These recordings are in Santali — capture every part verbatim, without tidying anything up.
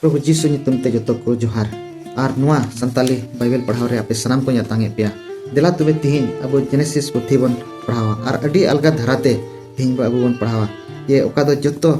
ᱯᱨᱚᱵᱷᱩ ᱡᱤᱥᱩ ᱧᱩᱛᱩᱢ ᱛᱮ ᱡᱚᱛᱚ ᱠᱚ ᱡᱚᱦᱟᱨ᱾ ᱟᱨ ᱱᱚᱣᱟ ᱥᱟᱱᱛᱟᱞᱤ ᱵᱟᱭᱵᱮᱞ ᱯᱟᱲᱦᱟᱣ ᱨᱮ ᱟᱯᱮ ᱥᱟᱱᱟᱢ ᱠᱚᱧ ᱟᱛᱟᱝ ᱮᱫ ᱯᱮᱭᱟ᱾ ᱫᱮᱞᱟ ᱛᱚᱵᱮ ᱛᱤᱦᱤᱧ ᱟᱵᱚ ᱡᱮᱱᱮᱥᱤᱥ ᱯᱩᱛᱷᱤ ᱵᱚᱱ ᱯᱟᱲᱦᱟᱣᱟ ᱟᱨ ᱟᱹᱰᱤ ᱟᱞᱜᱟ ᱫᱷᱟᱨᱟᱛᱮ ᱛᱤᱦᱤᱧ ᱵᱚ ᱟᱵᱚ ᱵᱚᱱ ᱯᱟᱲᱦᱟᱣᱟ, ᱡᱮ ᱚᱠᱟ ᱫᱚ ᱡᱚᱛᱚ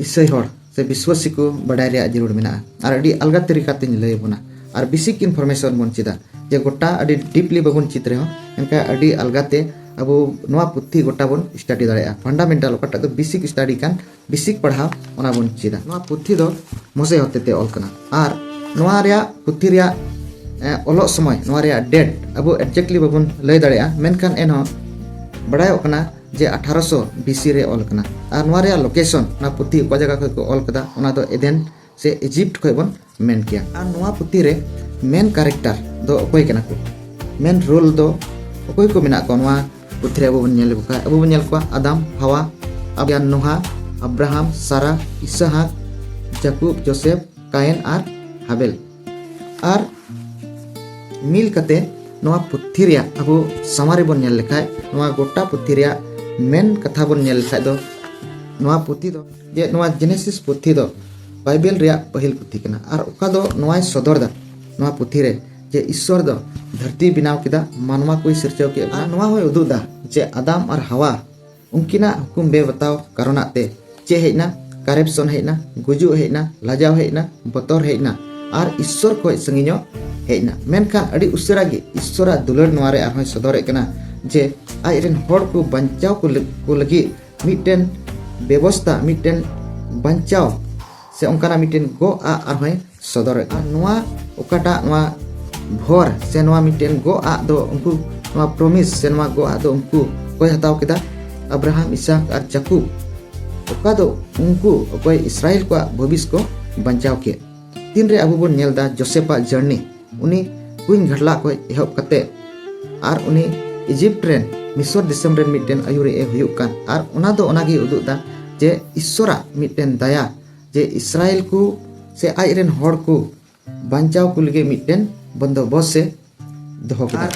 ᱤᱥᱟᱹᱭ ᱦᱚᱲ ᱥᱮ ᱵᱤᱥᱣᱟᱥᱤ ᱠᱚ ᱵᱟᱰᱟᱭ ᱨᱮᱭᱟᱜ ᱡᱟᱹᱨᱩᱲ ᱢᱮᱱᱟᱜᱼᱟ᱾ ᱟᱨ ᱟᱹᱰᱤ ᱟᱞᱜᱟ ᱛᱟᱹᱨᱤᱠᱟ ᱛᱤᱧ ᱞᱟᱹᱭ ᱟᱵᱚᱱᱟ ᱟᱨ ᱵᱮᱥᱤᱠ ᱤᱱᱯᱷᱚᱨᱢᱮᱥᱚᱱ ᱵᱚᱱ ᱪᱮᱫᱟ, ᱡᱮ ᱜᱚᱴᱟ ᱟᱹᱰᱤ ᱰᱤᱯᱞᱤ ᱵᱟᱵᱚᱱ ᱪᱮᱫ ᱨᱮᱦᱚᱸ ᱮᱱᱠᱷᱟᱱ ᱟᱹᱰᱤ ᱟᱞᱜᱟᱛᱮ ᱟᱵᱚ ᱱᱚᱣᱟ ᱯᱩᱛᱷᱤ ᱜᱚᱴᱟ ᱵᱚᱱ ᱥᱴᱟᱰᱤ ᱫᱟᱲᱮᱭᱟᱜᱼᱟ᱾ ᱯᱷᱟᱱᱰᱟᱢᱮᱱᱴᱟᱞ ᱚᱠᱟᱴᱟᱜ ᱫᱚ ᱵᱮᱥᱤᱠ ᱥᱴᱟᱰᱤ ᱠᱟᱱ, ᱵᱮᱥᱤᱠ ᱯᱟᱲᱦᱟᱣ, ᱚᱱᱟ ᱵᱚᱱ ᱪᱮᱫᱟ᱾ ᱱᱚᱣᱟ ᱯᱩᱛᱷᱤ ᱫᱚ ᱢᱚᱥᱮ ᱦᱚᱛᱮᱛᱮ ᱚᱞ ᱠᱟᱱᱟ᱾ ᱟᱨ ᱱᱚᱣᱟ ᱨᱮᱭᱟᱜ ᱯᱩᱛᱷᱤ ᱨᱮᱭᱟᱜ ᱮ, ᱚᱞᱚᱜ ᱥᱚᱢᱚᱭ, ᱱᱚᱣᱟ ᱨᱮᱭᱟᱜ ᱰᱮᱴ ᱟᱵᱚ ᱮᱠᱡᱮᱠᱴᱞᱤ ᱵᱟᱵᱚᱱ ᱞᱟᱹᱭ ᱫᱟᱲᱮᱭᱟᱜᱼᱟ, ᱢᱮᱱᱠᱷᱟᱱ ᱮᱱᱦᱚᱸ ᱵᱟᱲᱟᱭᱚᱜ ᱠᱟᱱᱟ ᱡᱮ ᱟᱴᱷᱟᱨᱚᱥᱚ ᱵᱤᱥᱤ ᱨᱮ ᱚᱞ ᱠᱟᱱᱟ᱾ ᱟᱨ ᱱᱚᱣᱟ ᱨᱮᱭᱟᱜ ᱞᱳᱠᱮᱥᱚᱱ, ᱚᱱᱟ ᱯᱩᱛᱷᱤ ᱚᱠᱟ ᱡᱟᱭᱜᱟ ᱠᱷᱚᱱ ᱠᱚ ᱚᱞ ᱠᱟᱫᱟ, ᱚᱱᱟ ᱫᱚ ᱮᱫᱮᱱ ᱥᱮ ᱤᱡᱤᱯᱴ ᱠᱷᱚᱱ ᱵᱚᱱ ᱢᱮᱱ ᱠᱮᱭᱟ᱾ ᱟᱨ ᱱᱚᱣᱟ ᱯᱩᱛᱷᱤ ᱨᱮ ᱢᱮᱱ ᱠᱟᱨᱮᱠᱴᱟᱨ ᱫᱚ ᱚᱠᱚᱭ ᱠᱟᱱᱟ ᱠᱚ? ᱢᱮᱱ ᱨᱳᱞ ᱫᱚ ᱚᱠᱚᱭ ᱠᱚ ᱢᱮᱱᱟᱜ ᱠᱚᱣᱟ? ᱱᱚᱣᱟ ᱯᱩᱛᱷᱤ ᱨᱮ ᱟᱵᱚ ᱵᱚᱱ ᱧᱮᱞ ᱞᱮᱠᱚ ᱠᱷᱟᱱ, ᱟᱵᱚ ᱵᱚᱱ ᱧᱮᱞ ᱠᱚᱣᱟ ᱟᱫᱟᱢ, ᱦᱟᱣᱟ, ᱟᱵᱤᱭᱟᱱ, ᱱᱳᱦᱟ, ᱟᱵᱨᱟᱦᱟᱢ, ᱥᱟᱨᱟ, ᱤᱥᱟᱦᱟᱠ, ᱡᱟᱠᱩᱵ, ᱡᱳᱥᱮᱯ, ᱠᱟᱭᱮᱱ ᱟᱨ ᱦᱟᱵᱮᱞ᱾ ᱟᱨ ᱢᱤᱞ ᱠᱟᱛᱮ ᱱᱚᱣᱟ ᱯᱩᱛᱷᱤ ᱨᱮᱭᱟᱜ ᱟᱵᱚ ᱥᱟᱢᱟᱨᱤ ᱵᱚᱱ ᱧᱮᱞ ᱞᱮᱠᱷᱟᱡ, ᱱᱚᱣᱟ ᱜᱚᱴᱟ ᱯᱩᱛᱷᱤ ᱨᱮᱭᱟᱜ ᱢᱮᱱ ᱠᱟᱛᱷᱟ ᱵᱚᱱ ᱧᱮᱞ ᱞᱮᱠᱷᱟᱡ ᱫᱚ, ᱱᱚᱣᱟ ᱯᱩᱛᱷᱤ ᱫᱚ, ᱡᱮ ᱱᱚᱣᱟ ᱡᱮᱱᱮᱥᱤᱥ ᱯᱩᱛᱷᱤ ᱫᱚ ᱵᱟᱭᱵᱮᱞ ᱨᱮᱭᱟᱜ ᱯᱟᱹᱦᱤᱞ ᱯᱩᱛᱷᱤ ᱠᱟᱱᱟ᱾ ᱟᱨ ᱚᱠᱟ ᱫᱚ ᱱᱚᱣᱟᱭ ᱥᱚᱫᱚᱨ ᱫᱟ ᱱᱚᱣᱟ ᱯᱩᱛᱷᱤ ᱨᱮ, ᱡᱮ ᱤᱥᱥᱚᱨ ᱫᱚ ᱫᱷᱟᱹᱨᱛᱤ ᱵᱮᱱᱟᱣ ᱠᱮᱫᱟ, ᱢᱟᱱᱣᱟ ᱠᱚᱭ ᱥᱤᱨᱡᱟᱹᱣ ᱠᱮᱫ ᱠᱚᱣᱟ᱾ ᱟᱨ ᱱᱚᱣᱟ ᱦᱚᱸᱭ ᱩᱫᱩᱜ ᱫᱟ ᱡᱮ ᱟᱫᱟᱢ ᱟᱨ ᱦᱟᱣᱟ ᱩᱱᱠᱤᱱᱟᱜ ᱦᱩᱠᱩᱢ ᱵᱮᱵᱟᱛᱟᱣ ᱠᱟᱨᱚᱱᱟᱜ ᱛᱮ ᱪᱮᱫ ᱦᱮᱡ ᱮᱱᱟ? ᱠᱟᱨᱮᱯᱥᱚᱱ ᱦᱮᱡ ᱮᱱᱟ, ᱜᱩᱡᱩᱜ ᱦᱮᱡ ᱮᱱᱟ, ᱞᱟᱡᱟᱣ ᱦᱮᱡ ᱮᱱᱟ, ᱵᱚᱛᱚᱨ ᱦᱮᱡ ᱮᱱᱟ, ᱟᱨ ᱤᱥᱥᱚᱨ ᱠᱷᱚᱱ ᱥᱟᱺᱜᱤᱧᱚᱜ ᱦᱮᱡ ᱮᱱᱟ᱾ ᱢᱮᱱᱠᱷᱟᱱ ᱟᱹᱰᱤ ᱩᱥᱟᱹᱨᱟ ᱜᱮ ᱤᱥᱥᱚᱨᱟᱜ ᱫᱩᱞᱟᱹᱲ ᱱᱚᱣᱟ ᱨᱮ ᱟᱨᱦᱚᱸᱭ ᱥᱚᱫᱚᱨᱮᱫ ᱠᱟᱱᱟ ᱡᱮ ᱟᱡ ᱨᱮᱱ ᱦᱚᱲ ᱠᱚ ᱵᱟᱧᱪᱟᱣ ᱠᱚ ᱞᱟᱹᱜ-, ᱠᱚ ᱞᱟᱹᱜᱤᱫ ᱢᱤᱫᱴᱮᱱ ᱵᱮᱵᱚᱥᱛᱟ, ᱢᱤᱫᱴᱮᱱ ᱵᱟᱧᱪᱟᱣ ᱥᱮ ᱚᱱᱠᱟᱱᱟᱜ ᱢᱤᱫᱴᱮᱱ ᱜᱚᱜ ᱟᱜ ᱟᱨᱦᱚᱸᱭ ᱥᱚᱫᱚᱨᱮᱫ ᱠᱟᱱᱟ᱾ ᱱᱚᱣᱟ ᱚᱠᱟᱴᱟᱜ ᱱᱚᱣᱟ ᱵᱷᱚᱨ ᱥᱮ ᱱᱚᱣᱟ ᱢᱤᱫᱴᱮᱱ ᱜᱚᱜ ᱟᱜ ᱫᱚ ᱩᱱᱠᱩ, ᱱᱚᱣᱟ ᱯᱨᱚᱢᱤᱥ ᱥᱮ ᱱᱚᱣᱟ ᱜᱚᱜ ᱟᱜ ᱫᱚ ᱩᱱᱠᱩ ᱚᱠᱚᱭ ᱦᱟᱛᱟᱣ ᱠᱮᱫᱟ? ᱟᱵᱨᱟᱦᱟᱢ, ᱤᱥᱟᱠ ᱟᱨ ᱡᱟᱠᱩᱵ᱾ ᱚᱠᱟ ᱫᱚ ᱩᱱᱠᱩ ᱚᱠᱚᱭ ᱤᱥᱨᱟᱭᱮᱞ ᱠᱚᱣᱟᱜ ᱵᱷᱚᱵᱤᱥ ᱠᱚ ᱵᱟᱧᱪᱟᱣ ᱠᱮᱫ᱾ ᱛᱤᱱᱨᱮ ᱟᱵᱚ ᱵᱚᱱ ᱧᱮᱞ ᱮᱫᱟ ᱡᱳᱥᱮᱯᱟᱜ ᱡᱟᱨᱱᱤ, ᱩᱱᱤ ᱠᱩᱧ ᱜᱷᱟᱰᱞᱟᱜ ᱠᱷᱚᱱ ᱮᱦᱚᱵ ᱠᱟᱛᱮ ᱟᱨ ᱩᱱᱤ ᱤᱡᱤᱯᱴ ᱨᱮᱱ, ᱢᱤᱥᱚᱨ ᱫᱤᱥᱚᱢ ᱨᱮᱱ ᱢᱤᱫᱴᱮᱱ ᱟᱹᱭᱩᱨᱤᱡ ᱮ ᱦᱩᱭᱩᱜ ᱠᱟᱱ, ᱟᱨ ᱚᱱᱟ ᱫᱚ ᱚᱱᱟ ᱜᱮᱭ ᱩᱫᱩᱜ ᱮᱫᱟ ᱡᱮ ᱤᱥᱥᱚᱨᱟᱜ ᱢᱤᱫᱴᱮᱱ ᱫᱟᱭᱟ, ᱡᱮ ᱤᱥᱨᱟᱭᱮᱞ ᱠᱚ ᱥᱮ ᱟᱡ ᱨᱮᱱ ᱦᱚᱲ ᱠᱚ ᱵᱟᱧᱪᱟᱣ ᱠᱚ ᱞᱟᱹᱜᱤᱫ ᱢᱤᱫᱴᱮᱱ ᱵᱚᱱᱫᱳᱵᱚᱥ ᱮ ᱫᱚᱦᱚ ᱠᱮᱫᱟ᱾ ᱟᱨ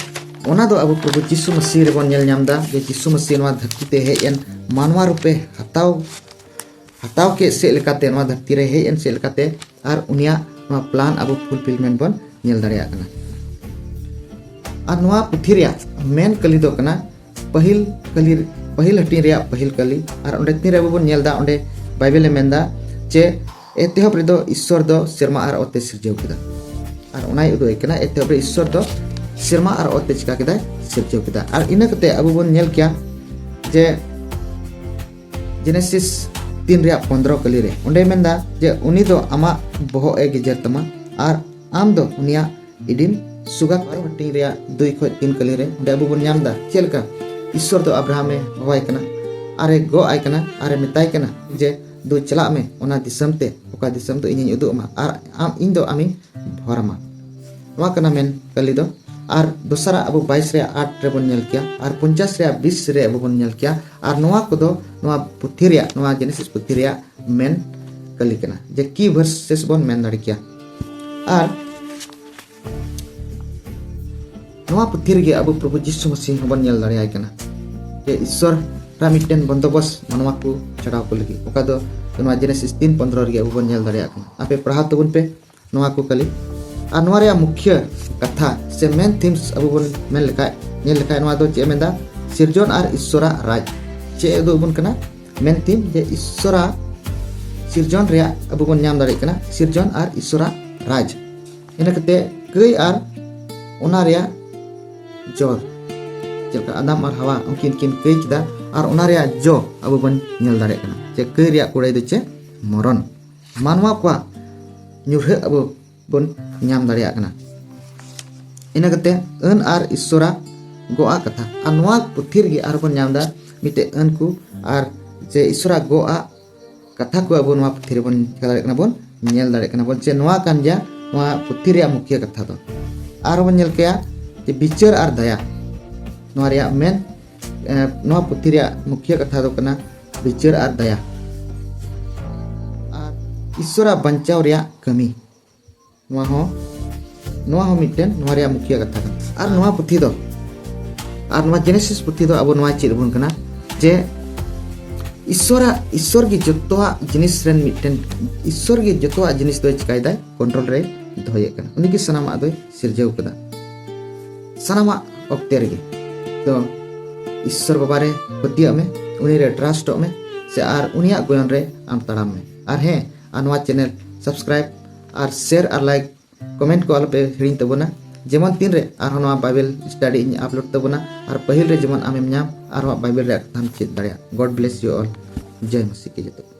ᱚᱱᱟ ᱫᱚ ᱟᱵᱚ ᱯᱨᱚᱵᱷᱩ ᱡᱤᱥᱩ ᱢᱟᱹᱥᱤ ᱨᱮᱵᱚᱱ ᱧᱮᱞ ᱧᱟᱢ ᱮᱫᱟ, ᱡᱮ ᱡᱤᱥᱩ ᱢᱟᱹᱥᱤ ᱱᱚᱣᱟ ᱫᱷᱟᱹᱨᱛᱤ ᱛᱮ ᱦᱮᱡ ᱮᱱ, ᱢᱟᱱᱣᱟ ᱨᱩᱯᱮ ᱦᱟᱛᱟᱣ ᱦᱟᱛᱟᱣ ᱠᱮᱫ ᱥᱮᱫ ᱞᱮᱠᱟᱛᱮ, ᱱᱚᱣᱟ ᱫᱷᱟᱹᱨᱛᱤ ᱨᱮ ᱦᱮᱡ ᱮᱱ ᱥᱮᱫ ᱞᱮᱠᱟᱛᱮ, ᱟᱨ ᱩᱱᱤᱭᱟᱜ ᱱᱚᱣᱟ ᱯᱞᱟᱱ ᱟᱵᱚ ᱯᱷᱩᱞᱯᱷᱤᱞᱢᱮᱱᱴ ᱵᱚᱱ ᱧᱮᱞ ᱫᱟᱲᱮᱭᱟᱜ ᱠᱟᱱᱟ᱾ ᱟᱨ ᱱᱚᱣᱟ ᱯᱩᱛᱷᱤ ᱨᱮᱭᱟᱜ ᱢᱮᱱ ᱠᱟᱹᱞᱤ ᱫᱚ ᱠᱟᱱᱟ ᱯᱟᱹᱦᱤᱞ ᱠᱟᱹᱞᱤ, ᱯᱟᱹᱦᱤᱞ ᱦᱟᱹᱴᱤᱧ ᱨᱮᱭᱟᱜ ᱯᱟᱹᱦᱤᱞ ᱠᱟᱹᱞᱤ᱾ ᱟᱨ ᱚᱸᱰᱮ ᱛᱤᱱᱨᱮ ᱟᱵᱚ ᱵᱚᱱ ᱧᱮᱞ ᱮᱫᱟ, ᱚᱸᱰᱮ ᱵᱟᱭᱵᱮᱞ ᱮ ᱢᱮᱱᱫᱟ ᱡᱮ ᱮᱛᱚᱦᱚᱵ ᱨᱮᱫᱚ ᱤᱥᱥᱚᱨ ᱫᱚ ᱥᱮᱨᱢᱟ ᱟᱨ ᱚᱛ ᱮ ᱥᱤᱨᱡᱟᱹᱣ ᱠᱮᱫᱟ᱾ ᱟᱨ ᱚᱱᱟᱭ ᱩᱫᱩᱜ ᱮ ᱠᱟᱱᱟ, ᱮᱛᱚᱦᱚᱵ ᱨᱮ ᱤᱥᱥᱚᱨ ᱫᱚ ᱥᱮᱨᱢᱟ ᱟᱨ ᱚᱛ ᱮ ᱪᱤᱠᱟ ᱠᱮᱫᱟᱭ? ᱥᱤᱨᱡᱟᱹᱣ ᱠᱮᱫᱟ᱾ ᱟᱨ ᱤᱱᱟᱹ ᱠᱟᱛᱮ ᱟᱵᱚ ᱵᱚᱱ ᱧᱮᱞ ᱠᱮᱭᱟ ᱡᱮ ᱡᱮᱱᱮᱥᱤᱥ ᱛᱤᱱ ᱨᱮᱭᱟᱜ ᱯᱚᱱᱫᱽᱨᱚ ᱠᱟᱹᱞᱤ ᱨᱮ ᱚᱸᱰᱮ ᱢᱮᱱᱫᱟ ᱡᱮ ᱩᱱᱤ ᱫᱚ ᱟᱢᱟᱜ ᱵᱚᱦᱚᱜ ᱮ ᱜᱮᱡᱮᱨ ᱛᱟᱢᱟ ᱟᱨ ᱟᱢ ᱫᱚ ᱩᱱᱤᱭᱟᱜ ᱤᱰᱤᱢ ᱥᱩᱜᱟ᱾ ᱵᱟᱨᱚ ᱦᱟᱹᱴᱤᱧ ᱨᱮᱭᱟᱜ ᱫᱩᱭ ᱠᱷᱚᱱ ᱛᱤᱱ ᱠᱟᱹᱞᱤ ᱨᱮ ᱚᱸᱰᱮ ᱟᱵᱚ ᱵᱚᱱ ᱧᱟᱢ ᱮᱫᱟ ᱪᱮᱫ ᱞᱮᱠᱟ ᱤᱥᱥᱚᱨ ᱫᱚ ᱟᱵᱨᱟᱦᱟᱢ ᱮ ᱦᱚᱦᱚᱣᱟᱭ ᱠᱟᱱᱟ, ᱟᱨ ᱮ ᱜᱚᱜ ᱟᱭ ᱠᱟᱱᱟ, ᱟᱨ ᱮ ᱢᱮᱛᱟᱭ ᱠᱟᱱᱟ ᱡᱮ ᱫᱩ ᱪᱟᱞᱟᱜ ᱢᱮ ᱚᱱᱟ ᱫᱤᱥᱚᱢ ᱛᱮ, ᱚᱠᱟ ᱫᱤᱥᱚᱢ ᱫᱚ ᱤᱧᱤᱧ ᱩᱫᱩᱜ ᱟᱢᱟ, ᱟᱨ ᱟᱢ, ᱤᱧ ᱫᱚ ᱟᱢᱤᱧ ᱵᱷᱚᱨᱟᱢᱟ᱾ ᱱᱚᱣᱟ ᱠᱟᱱᱟ ᱢᱮᱱ ᱠᱟᱹᱞᱤ ᱫᱚ᱾ ᱟᱨ ᱫᱚᱥᱟᱨᱟᱜ ᱟᱵᱚ ᱵᱟᱭᱤᱥ ᱨᱮᱭᱟᱜ ᱟᱴ ᱨᱮᱵᱚᱱ ᱧᱮᱞ ᱠᱮᱭᱟ, ᱟᱨ ᱯᱚᱧᱪᱟᱥ ᱨᱮᱭᱟᱜ ᱵᱤᱥ ᱨᱮ ᱟᱵᱚ ᱵᱚᱱ ᱧᱮᱞ ᱠᱮᱭᱟ᱾ ᱟᱨ ᱱᱚᱣᱟ ᱠᱚᱫᱚ ᱱᱚᱣᱟ ᱯᱩᱛᱷᱤ ᱨᱮᱭᱟᱜ, ᱱᱚᱣᱟ ᱡᱮᱱᱮᱥᱤᱥ ᱯᱩᱛᱷᱤ ᱨᱮᱭᱟᱜ ᱢᱮᱱ ᱠᱟᱹᱞᱤ ᱠᱟᱱᱟ, ᱡᱮ ᱠᱤ ᱵᱷᱟᱨᱥᱮᱥ ᱵᱚᱱ ᱢᱮᱱ ᱫᱟᱲᱮ ᱠᱮᱭᱟ᱾ ᱟᱨ ᱱᱚᱣᱟ ᱯᱩᱛᱷᱤ ᱨᱮᱜᱮ ᱟᱵᱚ ᱯᱨᱚᱵᱷᱩ ᱡᱤᱥᱩ ᱢᱟᱹᱥᱤᱦ ᱦᱚᱸᱵᱚᱱ ᱧᱮᱞ ᱫᱟᱲᱮᱭᱟᱭ ᱠᱟᱱᱟ ᱡᱮ ᱤᱥᱥᱚᱨ ᱨᱟᱜ ᱢᱤᱫᱴᱮᱱ ᱵᱚᱱᱫᱚᱵᱚᱥ ᱢᱟᱱᱣᱟ ᱠᱚ ᱪᱷᱟᱰᱟᱣ ᱠᱚ ᱞᱟᱹᱜᱤᱫ, ᱚᱠᱟ ᱫᱚ ᱱᱚᱣᱟ ᱡᱮᱱᱮᱥᱤᱥ ᱛᱤᱱ ᱯᱚᱱᱫᱽᱨᱚ ᱨᱮᱜᱮ ᱟᱵᱚ ᱵᱚᱱ ᱧᱮᱞ ᱫᱟᱲᱮᱭᱟᱜ ᱠᱟᱱᱟ᱾ ᱟᱯᱮ ᱯᱟᱲᱦᱟᱣ ᱛᱟᱵᱚᱱ ᱯᱮ ᱱᱚᱣᱟ ᱠᱚ ᱠᱟᱹᱞᱤ᱾ ᱟᱨ ᱱᱚᱣᱟ ᱨᱮᱭᱟᱜ ᱢᱩᱠᱷᱭᱟᱹ ᱠᱟᱛᱷᱟ ᱥᱮ ᱢᱮᱱ ᱛᱷᱤᱢᱥ ᱟᱵᱚ ᱵᱚᱱ ᱢᱮᱱ ᱞᱮᱠᱷᱟᱡ, ᱧᱮᱞ ᱞᱮᱠᱷᱟᱡ, ᱱᱚᱣᱟ ᱫᱚ ᱪᱮᱫ ᱮ ᱢᱮᱱᱫᱟ? ᱥᱤᱨᱡᱚᱱ ᱟᱨ ᱤᱥᱥᱚᱨᱟᱜ ᱨᱟᱡᱽ᱾ ᱪᱮᱫ ᱮ ᱩᱫᱩᱜ ᱟᱵᱚᱱ ᱠᱟᱱᱟ? ᱢᱮᱱ ᱛᱷᱤᱢ ᱡᱮ ᱤᱥᱥᱚᱨᱟᱜ ᱥᱤᱨᱡᱚᱱ ᱨᱮᱭᱟᱜ ᱟᱵᱚ ᱵᱚᱱ ᱧᱟᱢ ᱫᱟᱲᱮᱭᱟᱜ ᱠᱟᱱᱟ, ᱥᱤᱨᱡᱚᱱ ᱟᱨ ᱤᱥᱥᱚᱨᱟᱜ ᱨᱟᱡᱽ᱾ ᱤᱱᱟᱹ ᱠᱟᱛᱮ ᱠᱟᱹᱭ ᱟᱨ ᱚᱱᱟ ᱨᱮᱭᱟᱜ ᱡᱚ, ᱪᱮᱫ ᱞᱮᱠᱟ ᱟᱫᱟᱢ ᱟᱨ ᱦᱟᱣᱟ ᱩᱱᱠᱤᱱ ᱠᱤᱱ ᱠᱟᱹᱭ ᱠᱮᱫᱟ, ᱟᱨ ᱚᱱᱟ ᱨᱮᱭᱟᱜ ᱡᱚ ᱟᱵᱚ ᱵᱚᱱ ᱧᱮᱞ ᱫᱟᱲᱮᱭᱟᱜ ᱠᱟᱱᱟ᱾ ᱡᱮ ᱠᱟᱹᱭ ᱨᱮᱭᱟᱜ ᱠᱩᱲᱟᱹᱭ ᱫᱚ ᱪᱮᱫ? ᱢᱚᱨᱚᱱ᱾ ᱢᱟᱱᱣᱟ ᱠᱚᱣᱟᱜ ᱧᱩᱨᱦᱟᱹᱜ ᱟᱵᱚ ᱵᱚᱱ ᱧᱟᱢ ᱫᱟᱲᱮᱭᱟᱜ ᱠᱟᱱᱟ᱾ ᱤᱱᱟᱹ ᱠᱟᱛᱮ ᱟᱹᱱ ᱟᱨ ᱤᱥᱥᱚᱨᱟᱜ ᱜᱚᱜ ᱟᱜ ᱠᱟᱛᱷᱟ, ᱟᱨ ᱱᱚᱣᱟ ᱯᱩᱛᱷᱤ ᱨᱮᱜᱮ ᱟᱨᱦᱚᱸ ᱵᱚᱱ ᱧᱟᱢ ᱮᱫᱟ ᱢᱤᱫᱴᱮᱡ ᱟᱹᱱ ᱠᱚ, ᱟᱨ ᱡᱮ ᱤᱥᱥᱚᱨᱟᱜ ᱜᱚᱜ ᱟᱜ ᱠᱟᱛᱷᱟ ᱠᱚ ᱟᱵᱚ ᱱᱚᱣᱟ ᱯᱩᱛᱷᱤ ᱨᱮᱵᱚᱱ ᱪᱤᱠᱟ ᱫᱟᱲᱮᱭᱟᱜ ᱠᱟᱱᱟ, ᱵᱚᱱ ᱧᱮᱞ ᱫᱟᱲᱮᱭᱟᱜ ᱠᱟᱱᱟ ᱵᱚᱱ ᱡᱮ ᱱᱚᱣᱟ ᱠᱟᱱ ᱜᱮᱭᱟ ᱱᱚᱣᱟ ᱯᱩᱛᱷᱤ ᱨᱮᱭᱟᱜ ᱢᱩᱠᱷᱭᱟᱹ ᱠᱟᱛᱷᱟ ᱫᱚ᱾ ᱟᱨᱦᱚᱸ ᱵᱚᱱ ᱧᱮᱞ ᱠᱮᱭᱟ ᱡᱮ ᱵᱤᱪᱟᱹᱨ ᱟᱨ ᱫᱟᱭᱟ, ᱱᱚᱣᱟ ᱨᱮᱭᱟᱜ ᱢᱮᱱ, ᱮ, ᱱᱚᱣᱟ ᱯᱩᱛᱷᱤ ᱨᱮᱭᱟᱜ ᱢᱩᱠᱷᱭᱟᱹ ᱠᱟᱛᱷᱟ ᱫᱚ ᱠᱟᱱᱟ ᱵᱤᱪᱟᱹᱨ ᱟᱨ ᱫᱟᱭᱟ᱾ ᱟᱨ ᱤᱥᱥᱚᱨᱟᱜ ᱵᱟᱧᱪᱟᱣ ᱨᱮᱭᱟᱜ ᱠᱟᱹᱢᱤ, ᱱᱚᱣᱟ ᱦᱚᱸ, ᱱᱚᱣᱟ ᱦᱚᱸ ᱢᱤᱫᱴᱮᱱ ᱱᱚᱣᱟ ᱨᱮᱭᱟᱜ ᱢᱩᱠᱷᱭᱟᱹ ᱠᱟᱛᱷᱟ ᱠᱟᱱᱟ᱾ ᱟᱨ ᱱᱚᱣᱟ ᱯᱩᱛᱷᱤ ᱫᱚ, ᱟᱨ ᱱᱚᱣᱟ ᱡᱮᱱᱮᱥᱤᱥ ᱯᱩᱛᱷᱤ ᱫᱚ ᱟᱵᱚ ᱱᱚᱣᱟ ᱪᱮᱫ ᱟᱵᱚᱱ ᱠᱟᱱᱟ ᱡᱮ ᱤᱥᱥᱚᱨᱟᱜ ᱤᱥᱥᱚᱨ ᱜᱮ ᱡᱚᱛᱚᱣᱟᱜ ᱡᱤᱱᱤᱥ ᱨᱮᱱ ᱢᱤᱫᱴᱮᱱ ᱤᱥᱥᱚᱨ ᱜᱮ ᱡᱚᱛᱚᱣᱟᱜ ᱡᱤᱱᱤᱥ ᱫᱚᱭ ᱪᱤᱠᱟᱭ ᱫᱟᱭ, ᱠᱚᱱᱴᱨᱳᱞ ᱨᱮ ᱫᱚᱦᱚᱭᱮᱫ ᱠᱟᱱᱟ᱾ ᱩᱱᱤ ᱜᱮ ᱥᱟᱱᱟᱢᱟᱜ ᱫᱚᱭ ᱥᱤᱨᱡᱟᱹᱣ ᱠᱟᱫᱟ᱾ ᱥᱟᱱᱟᱢᱟᱜ ᱚᱠᱛᱮ ᱨᱮᱜᱮ ᱛᱚ ᱤᱥᱥᱚᱨ ᱵᱟᱵᱟ ᱨᱮ ᱯᱟᱹᱛᱭᱟᱹᱜ ᱢᱮ, ᱩᱱᱤ ᱨᱮ ᱴᱨᱟᱥᱴᱚᱜ ᱢᱮ, ᱥᱮ ᱟᱨ ᱩᱱᱤᱭᱟᱜ ᱜᱚᱭᱚᱱ ᱨᱮ ᱟᱢ ᱛᱟᱲᱟᱢ ᱢᱮ᱾ ᱟᱨ ᱦᱮᱸ, ᱟᱨ ᱱᱚᱣᱟ ᱪᱮᱱᱮᱞ ᱥᱟᱵᱥᱠᱨᱟᱭᱤᱵ ᱟᱨ ᱥᱮᱭᱟᱨ ᱟᱨ ᱞᱟᱭᱤᱠ ᱠᱚᱢᱮᱱᱴ ᱠᱚ ᱟᱞᱚᱯᱮ ᱦᱤᱲᱤᱧ ᱛᱟᱵᱚᱱᱟ, ᱡᱮᱢᱚᱱ ᱛᱤᱱᱨᱮ ᱟᱨᱦᱚᱸ ᱱᱚᱣᱟ ᱵᱟᱭᱵᱮᱞ ᱥᱴᱟᱰᱤ ᱤᱧ ᱟᱯᱞᱳᱰ ᱛᱟᱵᱚᱱᱟ ᱟᱨ ᱯᱟᱹᱦᱤᱞ ᱨᱮ ᱡᱮᱢᱚᱱ ᱟᱢᱮᱢ ᱧᱟᱢ ᱟᱨᱦᱚᱸ ᱵᱟᱭᱵᱮᱞ ᱨᱮᱭᱟᱜ ᱠᱟᱛᱷᱟᱢ ᱪᱮᱫ ᱫᱟᱲᱮᱭᱟᱜ᱾ God bless you all. ᱡᱚᱭ ᱢᱟᱥᱤ ᱠᱤ ᱡᱚᱛᱚ᱾